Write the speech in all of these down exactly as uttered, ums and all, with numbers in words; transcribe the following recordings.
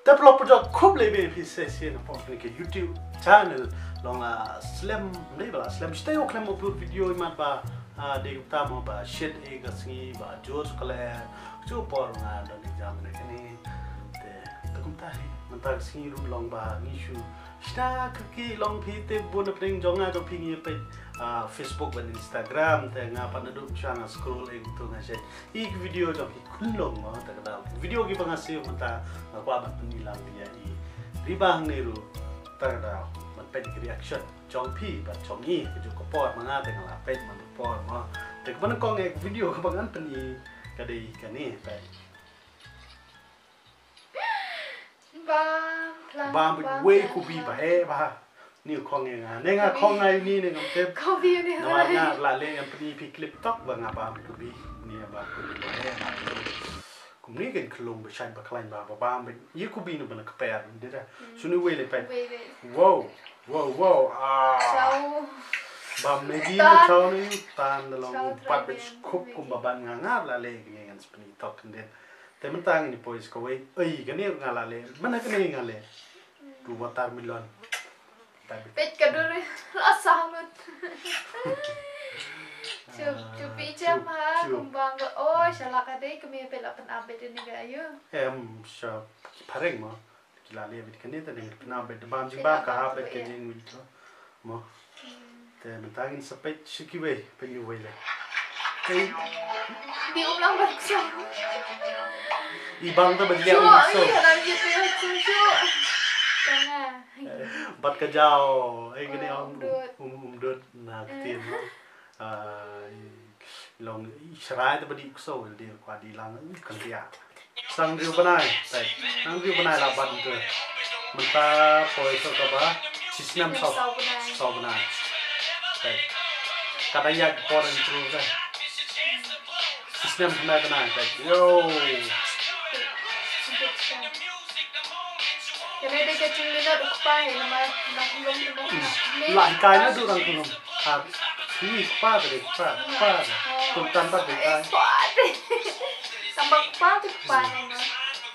Te paralok parajor, khublei bha ïa phi sa shisien hapoh kane ka YouTube channel. Long la slem, ym dei ba la slem, shisha ïa u khlem upload video imat ba, ah, dei kumta mo ba shit ïa ka sngi ba jur shuh ka lyer, jur por nga don exam ne kane. Te, te kumta hi, mynta ka sngi ruh long ba ngi shu shna kyrkieh, long phi te bun na pdeng jong nga jong phi ngi peit, ah, Facebook bad Instagram, te nga pat naduh sha nga scroll ïa uto nga check ïa ki video jong ki khunlung mo, te ka dei video kiba nga siew mynta nga kwah ban pyni lang ïa i Riba hangne ruh, te ka dei ban peit ki reaction jong phi bad jong ngi, kajuh ka por ma nga te nga la peit man ka por mo. Te kaba nyngkong ïa ki video kaba ngan pyni ka dei kane, peit. Bam, bam, bam, wei, bam, kubi, bam. Ba heh bha. Ni khong ïa nga. Ne nga khong nga ïa ni ne ngam tip. Kubi ïa ni. Namar nga la leh ngan pyni phi clip tok ba nga bam kubi. Ni bam kubi ba heh bha. Kumne ken khlung ba shait ba khlaiñ ba, ba bam ba. Ïa kubi nu ba na kper. Dei da. Hmm. Shu ni wei leh peit. Wei leh. Wow. Wow, wow. Ah. Chow. Bam ne di na chow ni tan da long. Chow pat ba try scoop kum ba ban nga nga la leh ngan pyni tok ken dei. Te mynta ngin ïa poi sa kawei. Ei, kane nga la leh. Mynta kane nga leh. Tu watermelon. Peit ka dur. La sang lut. Chup, chup, ah, pi chup, jam ha, chup. Kumba nga, oh, sha la ka dei, kmie peit la pynap beit ni ka ayu. Em, sha phareng mo. Ki la leh beit kane te dei pynap beit bam jingba ka hap beit ka jingwit to. Mo. Hmm. Te mynta ngin sa peit sha kiwei, peit kiwei leh. Te di um lang bad kso. I bang te bad leh um kso. Shu, i hadam je te kso shu. Tengah. Bad ka jaw, eh, kane um, um, um, um dud na ktien. Ah, i long i shrai te ba dih kso, dih kwah dih lang, i kan tiah. Sang riew bnai, tai. Sang riew bnai la ban tu. Mynta poi so kaba, shisnem saw, saw bnai. Saw bnai. Tai. Kata ïa por in tru tai. Shisnem bnai bnai, tai. Yo. Kane dei ka jinglinot u kpa hi namar nang long tu mo. Hmm. La hikai na du rang tu mo. Ha, hi kpa dei kpa, kpa dei. Kum tan ba dei kai. Kpa dei. Tang ba kpa tu kpa hi mo.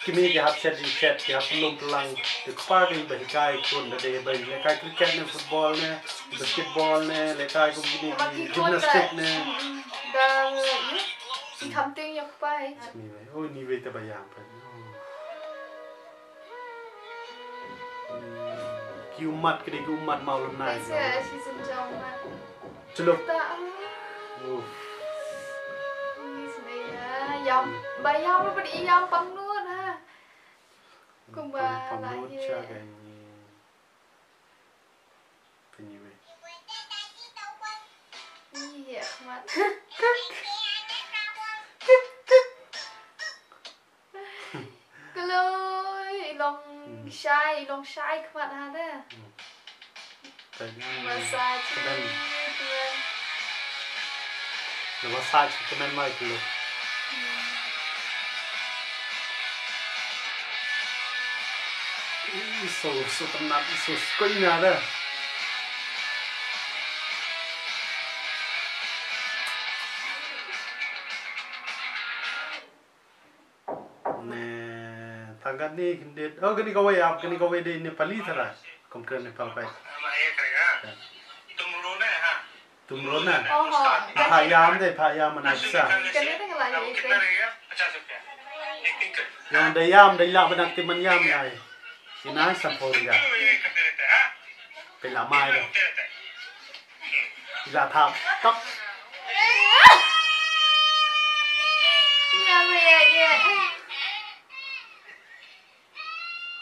Kmie ki hap shet, ki shet, ki hap long tu lang. Ki kpa ki ba hikai khun da dei ba lehkai cricket ne, football ne, basketball ne, lehkai kum kine, gymnastic ne. Da, i kham ting ïa kpa hi. Ni wei, oh, ni wei te ba ïa pa. Ki ummat, ki dei ki ummat maw lem nai. Peit sha shi sien jong ummat. Chuluk. Ta, ah. Uff. Ni sne ya, ïam. Ba ïam ba dei ïam pang nud ha. Kumba pang, pang la nud ye. Cha ka ni. Pynïaid. Ih, ïa khmat. Kloi, i long shai, i long shai khmat ha de. Hmm. Tanya. Massage. Kmen. Kmen. Massage kmen mai kloi. Hmm. Ih, so, so tynat, so skoi na de. Ne, tang kane khyndiat. Oh, kane kawei ap, kane kawei dei Nepali tharai. Kum kren Nepal pai. Tumro na. Oh, ho. Pha ïam dei, pha ïam mana sa. Kane dei la ïa ite. Yang dei ïam, dei la bana ti man ïam ngai. Ina sa pori ga. Pela mai da. Ila thap. Tap. Ïa, ïa, ïa.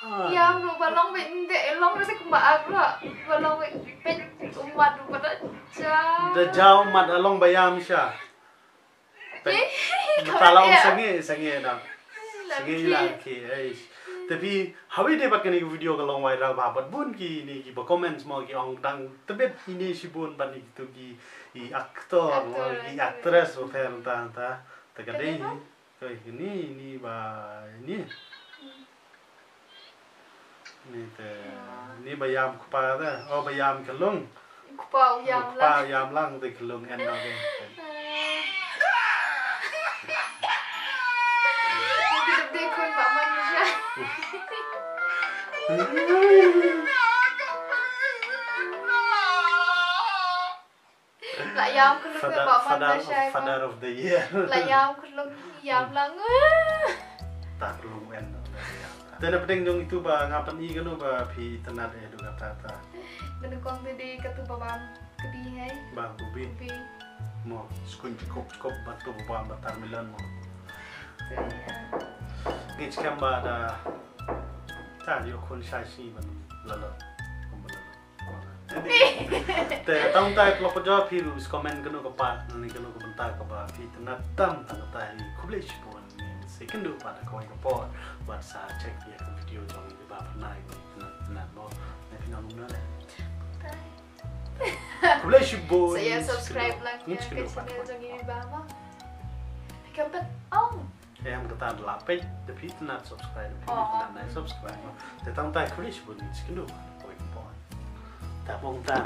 Ah. Ïam ruh ba long beit nde, long ruh te kumba ak ruh. Ba long beit, beit ummat ruh ba da ja. Da ja ummat, long ba ïam sha. Peit, eh, mynta la ong sangeh, sangeh na. Sangeh la ki, eh. Te phi, hawei de bad kane ka video ka long viral bha, bad bun kine kiba comments mo ki ong dang tebit ine shibun bad ine kito ki, i actor mo, i actress mo, pher ta, ta. Te ka dei, kane ni, ni ba, ni. Ni te, ni ba ïam kpa te, oh, ba ïam ka lung. Kpa u ïam lang. Kpa u ïam lang te ka lung en lang te. Ni te dep de khun ba man ni sha. La ïam ka lung Father, ba man father, ba shai ba. Father of the year. La ïam ka lung ïam lang. Ta ka lung en. Te na pdeng jong itu ba nga pyni kano ba phi itynnad eh du kata ta. Kano kong te dei katu ba bam ka bi hai. Ba ku bi. Bi. Mo, skun cukup cukup ba tu ba bam ba tar milan mo. Te ya. Ngi skhem ba da ta ïoh khun shai shi ban lalo. Te tang tai plo ko jo phi ruh comment kano ka part ni kano ka bynta kaba phi itynnad tam tang tai khublei shibun. Se kynduh pat da kawei ka por bad sa check ïa ka video jong ngi ba pynai ko itynnad mo. Ne phi nang na. Khublei shibun. Sa ïa subscribe lang ïa ka channel jong ngi ba mo. Phi kam pat ong. Em kata la page da phi itynnad subscribe phi itynnad na subscribe. Te tang tai khublei shibun ngi kynduh. Kawei ka por. Ta pong ta.